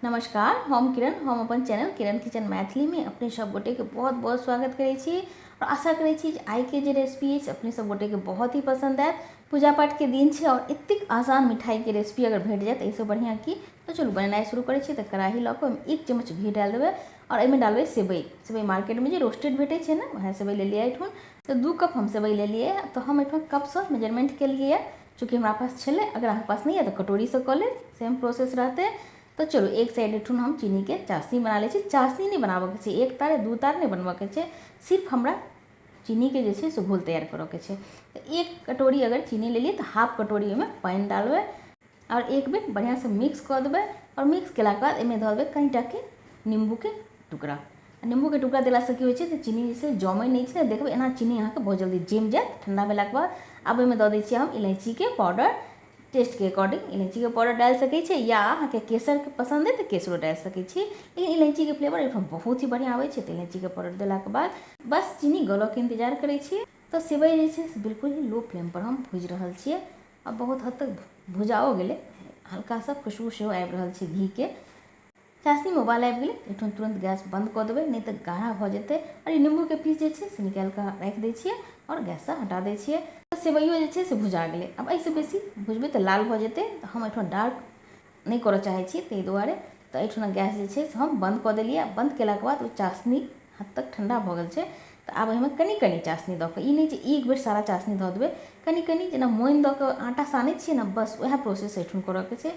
नमस्कार, हम किरण, हम अपन चैनल किरण किचन मैथिली में अपने सब गोटे के बहुत बहुत स्वागत करै छी और आशा करै छी जे आइ के जे रेसिपी अछि अपने सब गोटे के बहुत ही पसंद आयत। पूजा पाठ के दिन छै और एतेक आसान मिठाई के रेसिपी अगर भेट जाए तो एहिसँ बढ़िया की। तो चलू बनेनाइ शुरू करै छी। तो कड़ाही लऽ कऽ एक चम्मच घी डालि देबै और एहिमे डालबै सेवई। सेवई मार्केट में जे रोस्टेड भेटै छै ने, वएह सेवई लेलियै एहिठुन। तो 2 कप हम सेवई लेलियै। तो हम एहिठाम कपसँ मेजरमेंट केलियै, चूँकि हमरा पास छलै। अगर अहाँके पास नहीं है तो कटोरीसँ कऽ लेब, सेम प्रोसेस रहतै। तो चलू एक साइड एठुन हम चीनी के चाशनी बना लै छी। चाशनी नहीं बनाबऽके छै, एक तार या 2 तार नहीं बनबऽके छै, सिर्फ हमरा चीनी के जे छै से घोल तैयार करऽके छै। तो 1 कटोरी अगर चीनी लेलियै तो हाफ कटोरी ओहिमे पानि डालबै और एक बेर बढ़िआँसँ मिक्स कऽ देबै। और मिक्स केलाके बाद एहिमे धऽ देबै कनिटाके नीम्बूके टुकड़ा। नीम्बूके टुकड़ा देलासँ की होइ छै तऽ चीनी जे छै जमै नहि छै। देखबै एना चीनी अहाँके बहुत जल्दी जमि जायत ठण्डा भेलाके बाद। आब ओहिमे दऽ दै छियै हम इलायचीके पाउडर। टेस्ट के अकॉर्डिंग इलायची के पाउडर डालि सकै छी या अहाँके केसर के पसंद है तो केसरो डालि सकै छी, लेकिन इलायची के फ्लेवर एहिठाम बहुत ही बढ़िआँ आबै छै। तऽ इलायची के पाउडर देलाके बाद बस चीनी गलऽके इंतजार करै छियै। तऽ सेवई जे छै से बिल्कुल ही लो फ्लेम पर हम भुजि रहल छियै। आ बहुत हद तक भुजाओ गेलै, हल्का सा खुशबू सेहो आबि रहल छै घी के। चाशनीमे उबाल आबि गेलै, एहिठाम तुरंत गैस बंद कऽ देबै, नहि तऽ गाढ़ा भऽ जेतै। और ई नीम्बूके पीस जे छै से निकालि कऽ राखि दै छियै और गैससँ हटा दै छियै। सेवइयो जे छै से भुजा गेलै। आब एहिसँ बेसी भुजबै तऽ लाल भऽ जेतै, तऽ हम एहिठाम डार्क नहि करऽ चाहै छी, ताहि दुआरे तऽ एहिठाम गैस जे छै से हम बंद कऽ देलियै। बंद केलाके बाद ओ चाशनी हद तक ठण्डा भऽ गेल छै। तऽ आब एहिमे कनि कनि चाशनी दऽ कऽ, ई नहि जे एक बेर सारा चाशनी धऽ देबै, कनि कनि जेना मोनि दऽ कऽ आटा सानै छियै ने, बस उएह प्रोसेस एहिठाम करऽके छै।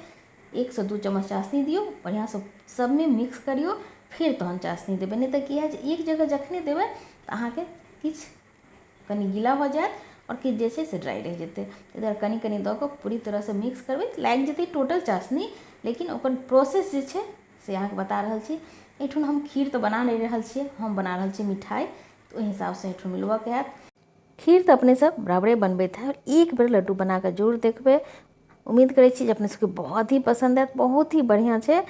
1 से 2 चम्मच चाशनी दियौ, बढ़िआँसँ सबमे मिक्स करियौ, फेर तहन चाशनी देबै। नहि तऽ की हैत जे एक जगह जखने देबै तऽ अहाँके किछु कनि गीला भऽ जायत और किछु जे छै से ड्राइ रहि जेतै। इधर कनि कनि दऽ कऽ पूरी तरहसँ मिक्स करबै तऽ लागि जेतै टोटल चाशनी, लेकिन ओकर प्रोसेस जे छै से अहाँके बता रहल छी। एहिठाम हम खीर तऽ बना नहि रहल छियै, हम बना रहल छी मिठाइ, तऽ ओहि हिसाबसँ एहिठाम मिलबऽके हैत। खीर तऽ अपने सब बराबरे बनबैत है, एक बेर लड्डू बना कऽ जरूर देखबै। उम्मीद करै छी जे अपने सबके बहुत ही पसंद आयत, बहुत ही बढ़िआँ छै,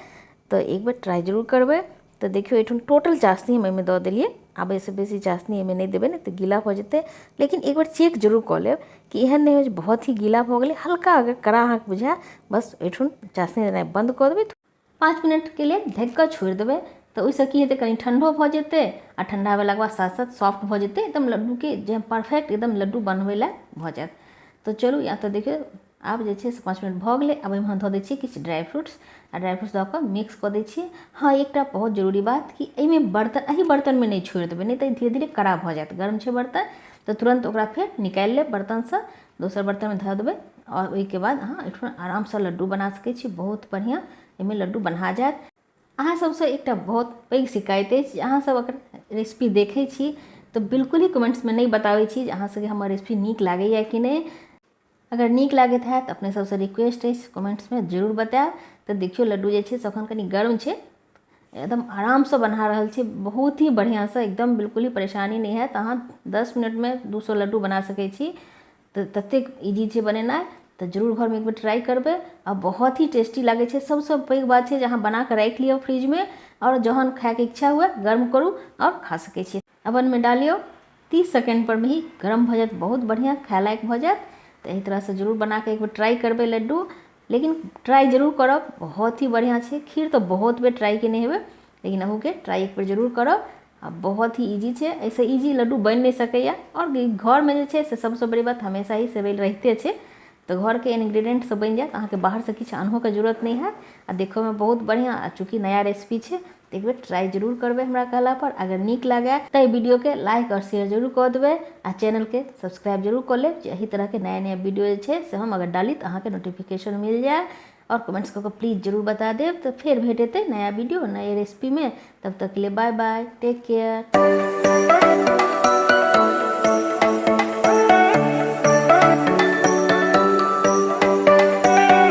तऽ एक बेर ट्राइ जरूर करबै। तऽ देखियौ एहिठाम टोटल चाशनी हम एहिमे दऽ देलियै। आब एहिसँ बेसी चाशनी एहिमे नहि देबै, नहि तऽ गीला भऽ जेतै। लेकिन एक बेर चेक जरूर कऽ लेब कि एहन नहि होइ जे बहुत ही गीला भऽ गेलै। हल्का अगर कड़ा अहाँके बुझाए, बस एहिठाम चाशनी देनाइ बन्द कऽ देबै। 5 मिनटके लेल ढकि कऽ छोड़ि देबै। तऽ ओहिसँ की हेतै, कनि ठण्डो भऽ जेतै आ ठण्डा भेलाके बाद साथ साथ सॉफ्ट भऽ जेतै, एकदम लड्डूके जे परफेक्ट एकदम लड्डू बनबै लए भऽ जायत। तऽ चलू या तऽ देखियौ आब जे छै से 5 मिनट भऽ गेलै। आब एहिमे हम धऽ दै छियै किछु ड्राइ फ्रूट्स आ ड्राइ फ्रूट्स दऽ कऽ मिक्स कऽ दै छियै। हँ, एकटा बहुत जरूरी बात कि एहिमे बर्तन, एहि बर्तनमे नहि छोड़ि देबै, नहि तऽ धीरे धीरे कड़ा भऽ जायत। गर्म छै बर्तन तऽ तुरन्त ओकरा फेर निकालि लेब बर्तनसँ, दोसर बर्तनमे धऽ देबै और ओहिके बाद अहाँ एहिठाम आरामसँ लड्डू बना सकै छी। बहुत बढ़िआँ एहिमे लड्डू बना जायत। अहाँ सबसँ एकटा बहुत पैघ शिकायत अछि जे अहाँ सब अगर रेसिपी देखै छी तऽ बिल्कुल ही कमेंट्समे नहि बताबै छी जे अहाँ सबके हमर रेसिपी नीक लागैए कि नहि। अगर नीक लागैत हैत अपने सबसँ रिक्वेस्ट अछि कमेंट्समे जरूर बतायब। तऽ देखियौ लड्डू जे छै से अखन कनि गर्म छै, एकदम आरामसँ बना रहल छै, बहुत ही बढ़िआँसँ, एकदम बिल्कुल ही परेशानी नहि हैत। अहाँ 10 मिनटमे 200 लड्डू बना सकै छी, तऽ ततेक इजी छै बनेनाइ। तऽ जरूर घरमे एक बेर ट्राइ करबै आ बहुत ही टेस्टी लागै छै। सबसँ पैघ बात छै जे अहाँ बना कऽ राखि लिअ फ्रिजमे और जहन खायके इच्छा हुए गर्म करू और खा सकै छी। ओवनमे डालियौ, 30 सेकेंड पर में ही गर्म भऽ जायत, बहुत बढ़िआँ खाय लायक भऽ जायत। तऽ एहि तरहसँ जरूर बना कऽ एक बेर ट्राइ करबै लड्डू, लेकिन ट्राइ जरूर करब, बहुत ही बढ़िआँ छै। खीर तऽ बहुत बेर ट्राइ केने हेबै, लेकिन अहूँके ट्राइ एक बेर जरूर करब। आ बहुत ही इजी छै, एहिसँ इजी लड्डू बनि नहि सकैए। आओर घरमे जे छै से सबसँ बड़ी बात हमेशा ही सेवइ रहिते छै, तऽ घरके इन्ग्रीडियंटसँ बनि जायत, अहाँके बाहरसँ किछु आनहोके जरूरत नहि हैत। आ देखोमे बहुत बढ़िआँ, आ चूँकि नया रेसिपी छै तऽ एक बेर ट्राइ जरूर करबै हमरा कहला पर। अगर नीक लागए तऽ एहि वीडियोके लाइक आओर शेयर जरूर कऽ देबै आ चैनलके सब्सक्राइब जरूर कऽ लेब, जे एहि तरहके नया नया वीडियो जे छै से हम अगर डाली तऽ अहाँके नोटिफिकेशन मिल जाय। और कमेंट्स कऽ कऽ प्लीज जरूर बता देब। तऽ फेर भेट हेतै नया वीडियो नया रेसिपीमे, तब तक के लिए बाय बाय, टेक केयर।